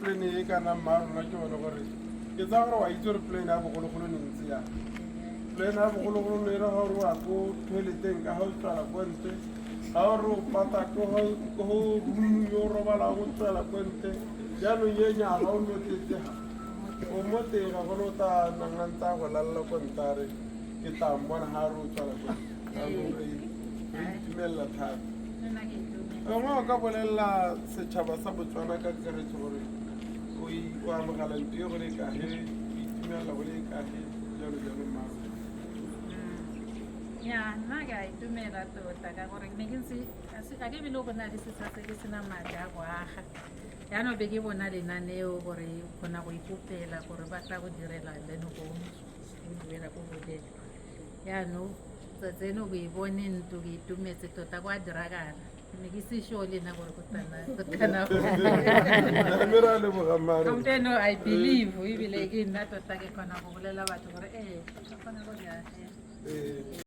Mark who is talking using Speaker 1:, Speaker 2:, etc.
Speaker 1: plan e kana mma rona ke bone gore ke tsaya gore wa itse gore plan ya bogologolo ne ntse yang. Plan ya bogologolo ne e re ga o re wa ko toileteng ka ga o tswela ko ntle, ga o re o pata ko roomong yo o robalang o tswela ko ntle. Jaanong e nya ga o notletse ga o mo teng ga gone o tla nnang a ntse a go lalela ko ntle a re ke tla mmona ga a re o tswela ko ntle. Jaanong re itumelela thata. Gongwe o ka bolelela setšhaba sa Botswana ka kakaretso gore o amogela ntho e go le kae, o itumelela go le kae, jalo jalo mma.
Speaker 2: Ya, nna ke a itumela tota ka gore ne ke ntse a ke bile go na le setsha se ke sena madi a go aga. Jaanong be ke bona lenaneo gore o kgona go ikopela gore ba tla go direla then o bo o duela ko bobedi. Jaanong tsatsi eno ke e bone ntlo ke itumetse tota go a diragala. Ke ne ke se sure le nna gore go tana go tana.
Speaker 1: Mme re a leboga mma rona.
Speaker 2: Gompieno I believe ebile ke nna tota ke kgona go bolela batho gore ee, ke kgona go di agela.
Speaker 1: Ee.